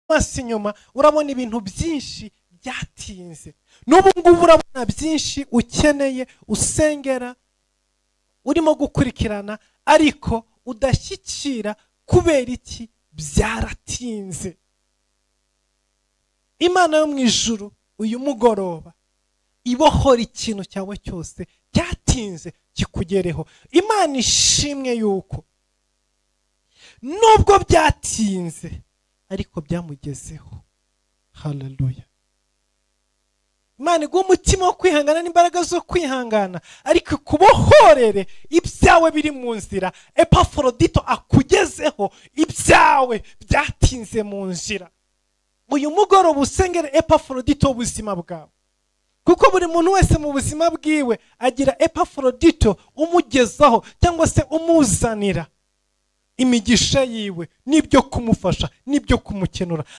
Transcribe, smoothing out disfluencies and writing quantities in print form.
Amaso inyuma, urabona ibintu byinshi byatinze. N'ubu ngubu urabona byinshi ukeneye, usengera, urimo gukurikirana, ariko udashyikira. Kubera iki? Byaratinze. Imana yo mu ijuru uyu mugoroba ibohora ikintu cyawe cyose cyatinze kikugereho. Imana ishimwe yuko nubwo byatinze ariko byamugezeho. Haleluya. Imana iguha umutima wo kwihangana n'imbaraga zo kwihangana, ariko ikubohorere ibyawe biri mu nzira. Epaforodito akugezeho ibyawe byatinze mu nzira. Uyu mugoroba usengere Epaforodito w'ubuzima bwawe, kuko buri muntu wese mu buzima bwiwe agira Epaforodito umugezaho cyangwa se umuzanira imigisha yiwe n'ibyo kumufasha n'ibyo kumukenura.